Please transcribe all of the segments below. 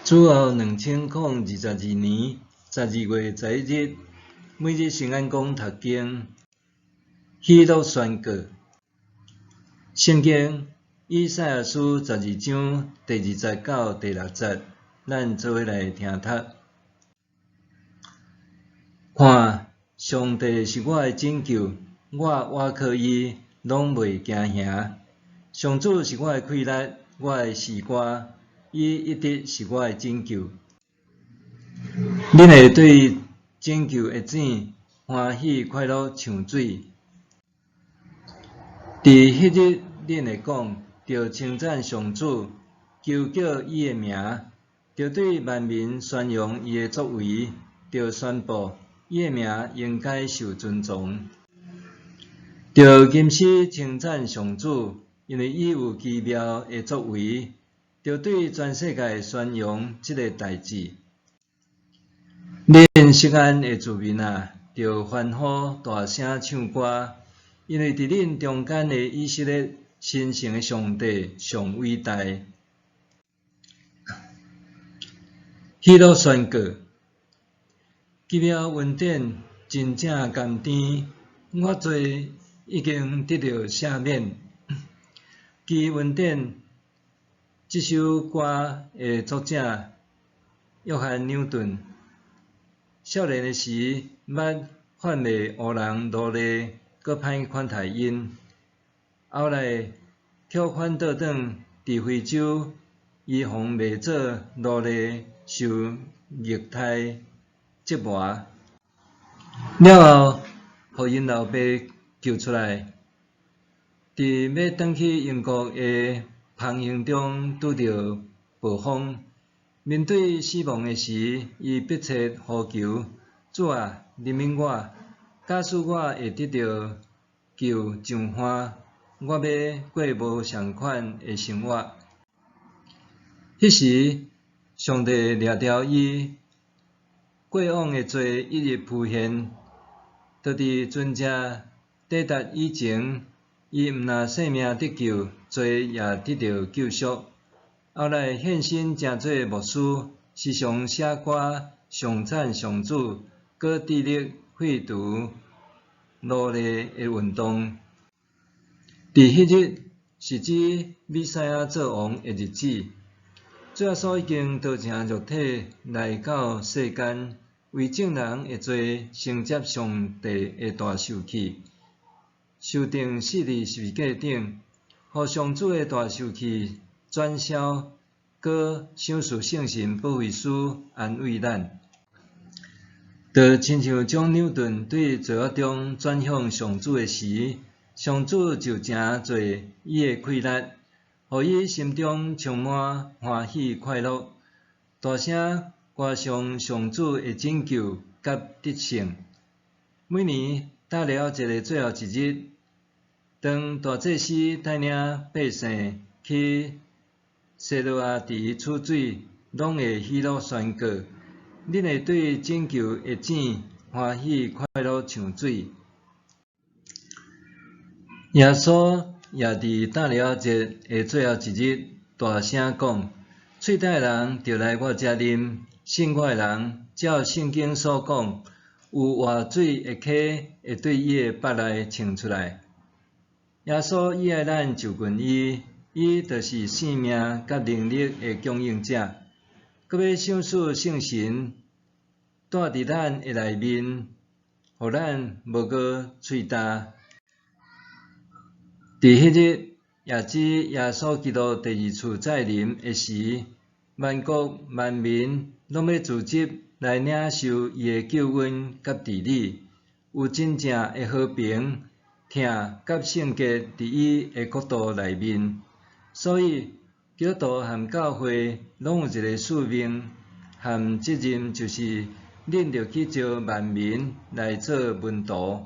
主後2022年12月11日，每日聖安講讀經，喜樂宣告。聖經以賽亞書12章第2節到第6節，咱做伙來聽讀。看，上帝是我的拯救，我倚靠伊，攏袂驚嚇。上主是我的氣力，我的詩歌，伊一直是我的拯救。恁會對拯救的井歡喜快樂唱水。佇彼日，恁會講，著稱讚上主，求叫伊的名，著對萬民宣揚伊的作為，著宣布伊的名應該受尊崇。著吟詩稱讚上主，因為伊有奇妙的作為，著對全世界宣揚這个代誌。恁錫安的子民啊，著歡呼大聲唱歌，因為佇恁中間的以色列新生的上帝上偉大。喜樂宣告，奇妙恩典真正甘甜，我罪已經得著赦免。奇恩典這首歌的作者約翰牛頓，少年的時捌販賣烏人奴隸，閣歹款待𪜶，後來卻反倒轉佇非洲，伊予賣做奴隸，受虐待折磨。了後，予𪜶老爸救出來，佇欲轉去英國的航行中拄著暴風，面對死亡的時，伊迫切呼求：主啊，憐憫我！假使我會得著救上岸，我欲過無仝款的生活。彼時，上帝掠牢伊，過往的罪一一浮現。就佇船隻抵達以前，伊毋但性命得救，罪也得著救贖。後來獻身成做牧師，時常寫歌頌讚上主，閣致力廢除奴隸的運動。佇彼日是指彌賽亞做王的日子，主耶穌已經道成肉體來到世間，為眾人的罪承接上帝的大受氣，受釘死佇十字架頂，予上主的大受氣轉消，閣賞賜聖神保惠師安慰咱。就親像蔣牛頓對罪惡中轉向上主的時，上主就成做伊的氣力，予伊心中充滿歡喜快樂，大聲歌頌上主的拯救佮得勝。每年噠了節的最後一日，當大祭司帶領百姓去西羅亞池取水，攏會喜樂宣告：恁會對拯救的井歡喜快樂唱水。耶穌也佇噠了節的最後一日，大聲講：喙焦的人著來我遮啉，信我的人，照聖經所講，有活水的溪會對伊的腹內衝出來。耶穌伊愛咱就近伊，伊就是生命佮能力的供應者，閣欲賞賜聖神住佇咱的內面，予咱無閣喙焦。佇彼日，也指耶穌基督第二次再臨的時，萬國萬民攏欲聚集來領受伊的救恩佮治理，有真正的和平、疼佮聖潔佇伊的國度內面。所以，基督徒和教會攏有一个使命和責任，就是恁著去召萬民來做門徒。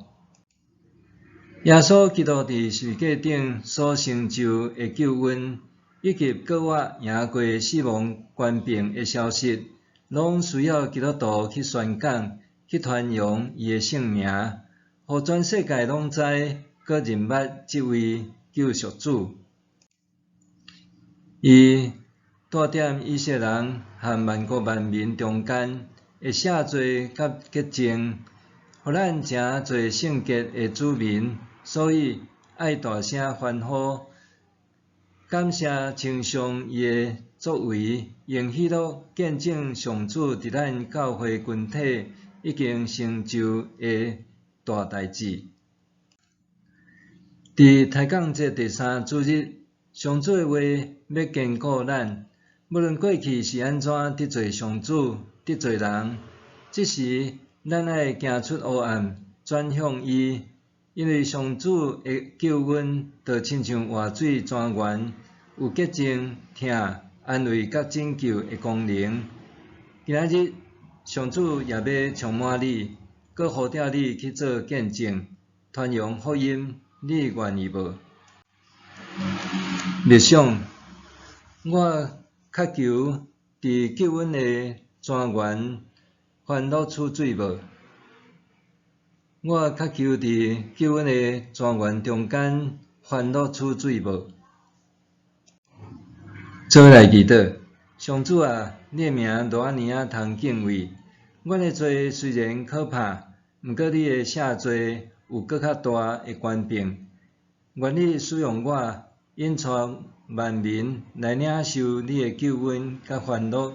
耶穌基督佇十字架頂所成就的救恩，以及閣活贏過死亡權柄的消息，攏需要基督徒去宣講、去傳揚伊的聖名，予全世界攏知，閣認捌這位救贖主。伊帶住踮以色列人和萬國萬民中間，會赦罪佮潔淨，予咱成做聖潔的子民，所以愛大聲歡呼，感謝稱頌伊的作為，用喜樂見證上主佇咱教會群體已經成就的大代誌。佇抬槓節第三主日，上主的話欲堅固咱，無論過去是按怎得罪上主、得罪人，這時咱愛行出黑暗，轉向伊，因為上主的救恩就親像活水泉源，有潔淨、疼、安慰佮拯救的功能。今仔日上主也欲充滿你，閣呼召你去做見證，傳揚福音，你願意無？默想，我渴求佇救恩的泉源歡樂取水無？我渴求佇救恩的泉源中間歡樂取水無？做伙來祈禱，上主啊，你的名偌爾仔通敬畏，阮的罪雖然可怕，毋過你的赦罪有閣較大的權柄。願你使用我，引帶萬民來領受你的救恩佮歡樂。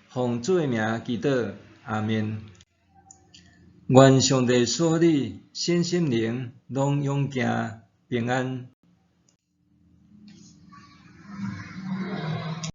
奉主的名祈禱，阿們。願上帝賜予你身心靈攏勇健平安。